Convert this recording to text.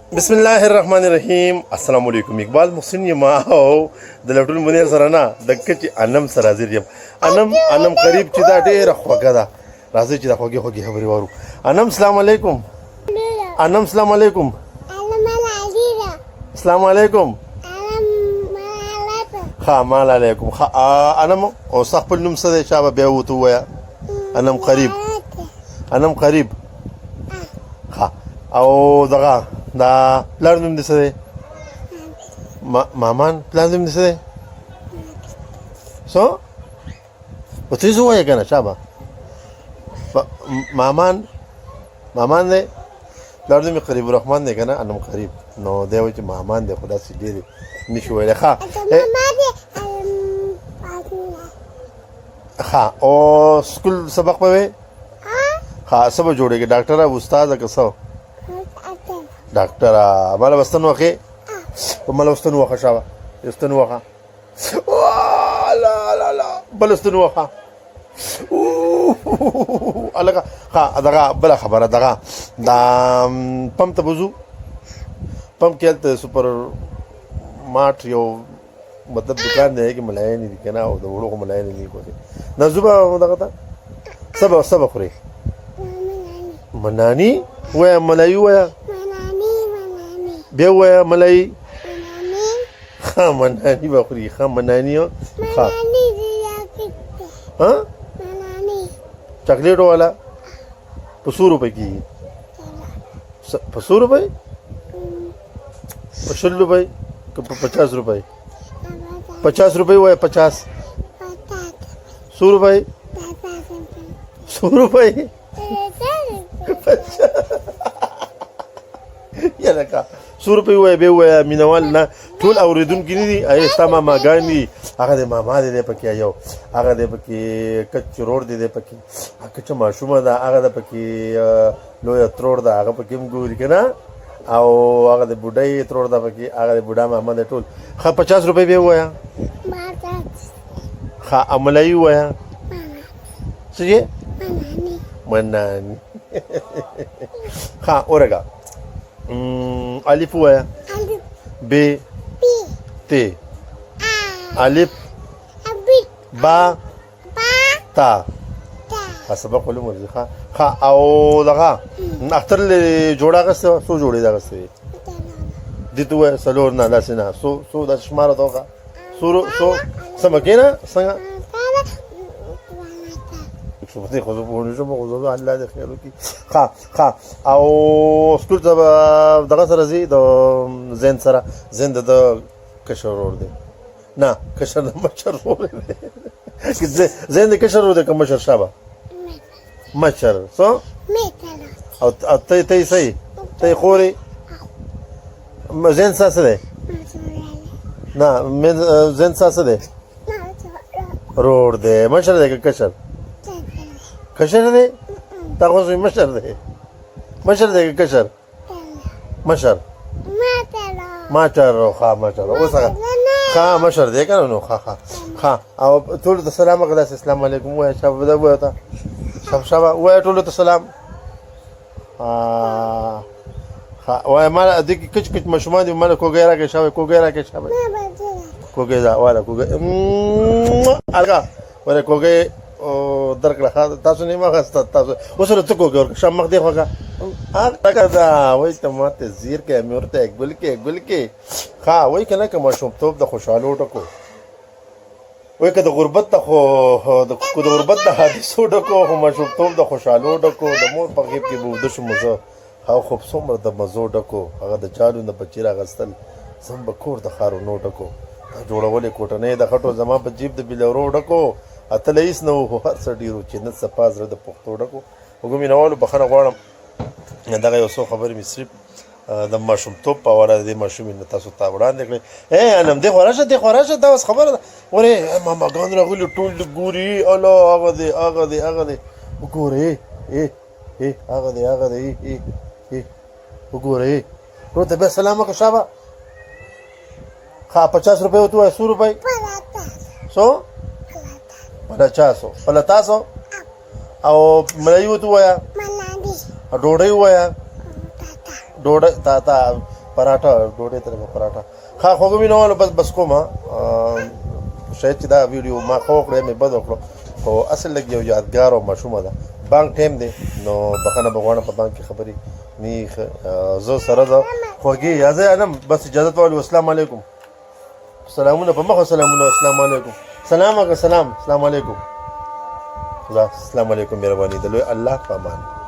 بسم الله الرحمن الرحیم. السلام علیکم. اقبال محسن یم او د لټون منیر سره نه د کچې انم سره حاضر یم. انم انم قریب چې دا ډېره خوږه ده، راځئ چې دا خوږې خوږې خبرې وارو. انم سلام علیکم. انم سلام علیکم. السلام علیکم. ښه، مال علیکم. ښه انم، او ستا خپل نوم څه دی؟ شابه بیا ورته ووایه. انم قریب، انم قریب. ښه، او دغه دا پلار نوم دې څه دی؟ مامان. پلار نوم دې څه دی؟ څه په ته څه وایې که نه؟ شابه مامان، مامان دی. پلار نوم یې قریب الرحمن دی که نه؟ انم قریب نو دی وایي چې مامان دی، خو داسې ډېرې نشي ویلی. ښه ښه، او سکول سبق به وې؟ ښه، څه به جوړېږي، ډاکټر او استاد که څه؟ ډاکټر. ماله به ستن وخې؟ په ماله به ستن وخه. شابه یو ستن وخه. لا لا لا، بل ستن وخه. الګه. ښه، دغه بله خبره، دغه دا پمپ ته به ځو. پمپ کې هلته سپر مارټ یو مطلب دکان دی کې ملایانې دي که نه؟ او د وړو خو ملایانې دي کوسې نه. ځو به دغه ته. څه به خورې؟ منانی وایه، ملایي وایه، بیا وایه ملایي. ښه، منانی به خوري. ښه، منانی. ښه، ها، چاکلیټ والا په څو روپۍ کېږي؟ په څو روپۍ؟ په 20 روپۍ که په 50 روپۍ؟ 50 روپۍ وایه، 50. څو روپۍ؟ څو روپۍ؟ یلکه څو روپۍ وایه؟ بیا ووایه. مینوال نه، ټول اورېدونکي نه دي. ای ستا ماماګان دي، هغه د ماما دی، دی پکې یو، هغه دی پکې کچ ورور دی، دی پکې کچه ماشومه ده، هغه د پکې لویه ترور ده، هغه پکې هم ګوري که نه؟ او هغه د بوډۍ ترور ده پکې، هغه د بوډا ماما دی ټول. ښه، 50 روپۍ بیا ووایه. ښه، املایي ووایه. څه یې؟ منانی. ښه، اورګه الف ووایه. ب ت الف با تا. ښه، سبق ولې مو ښه. ښه، او دغه اختر له جوړه اخیستې وه؟ څو جوړې دې اخیستې وې؟ دې ته ووایه. څلور نه، داسې نه، څو څو داسې شماره ته وکړه. څو څو سمه کښېنه. څنګه شو په دې خو زه پوه نه شوم، خو زه الله دې خیر وکړي. ښه ښه، او سکول ته به دغه سره ځي، د زین سره. زین د ده کشر ورور دی. نه، کشر نه، مشر ورور دی. زین د کشر ورور دی که مشر؟ شابه، مشر. څو او ته ته یې څه یې؟ ته یې خور یې؟ زین ستا څه دی؟ نه، زین ستا څه دی؟ رور دی. مشر دی که کشر؟ کشر دی. تا خو مشر دی. مشر دی که کشر؟ مشر. مشر. ښه، مشر. اوس هغه ښه مشر دی که نه؟ نو ښه ښه ښه، او ټولو ته سلام وکړه داسې. اسلام علیکم ووایه. شابه دا ووایه ته. شابه شابه ووایه ټولو ته سلام. ښه، وایه. ما دې کې کچ کچ ماشومان دي، ماله کوږی راکړې. شابه کوږی راکړې. شابه کوږی دا واله کوږی. هلکه ولې کوږی درکړه؟ ښه، تاسو نه مه اخیسته. تاسو اوس له څه کوږی ورکړه؟ شه مخ دې خوږه هغه دا وایي ته ماته ځیر کې مې ورته ګل کې ګل کې. ښه، وایي که نه که ماشومتوب د خوشحالو ډکو وای، که د غربت ته خو د د غربت د حادثو ډکو، خو ماشومتوب د خوشحالو ډکو. د مور په غیږ کې به وده شوم زه، هغه خوب څومره د مزو ډکو. هغه د جالو نه بچي راغستل زم به کور د ښارونو ډکو. دا جوړولې کوټنۍ د خټو زما په جیب د بلورو ډکو. اتله هیڅ نه وو، خو هر څه ډېر وو چې نه صفا زړه د پښتو ډکو. وګو مینوالو، بخښنه غواړم، دغه یو څو خبرې مې صرف د ماشومتوب په حواله د دې ماشومې نه تاسو ته وړاندې کړې. ای انم، دې خو راشه، دې خو راشه. دا اوس خبره ده؟ ورې ماماګان راغلي، ټول دې ګوري. الله، هغه دی، هغه دی، هغه دی، وګوره. ای ای، هغه دی، هغه دی. ای ای، وګوره. ای ورور ته بیا سلام وکړه. شابه. ښه، 50 روپۍ ورته ووایه. څو روپۍ؟ څو؟ پلچاسو، پلتاسو. او ملایي ورته ووایه. ډوډۍ ووایه. ډوډۍ تا تا. پراټه ډوډۍ ته لکه پراټه. ښه خوږو مینوالو، بس بس کوم. شاید چې دا ویډیو ما ښه وکړه یا مې بد وکړو، خو اصل لږ یو یادګار او ماشومه ده. بانک ټایم دی، نو بخښنه به غواړم، په بانک کې خبرې نی. زه سره ده خوږې یا زه انم، بس اجازه والو. السلام علیکم، سلامونه په مخه، سلامونه، السلام علیکم، سلام وکړه، سلام، السلام علیکم، السلام علیکم، مهرباني د لوی الله په امان.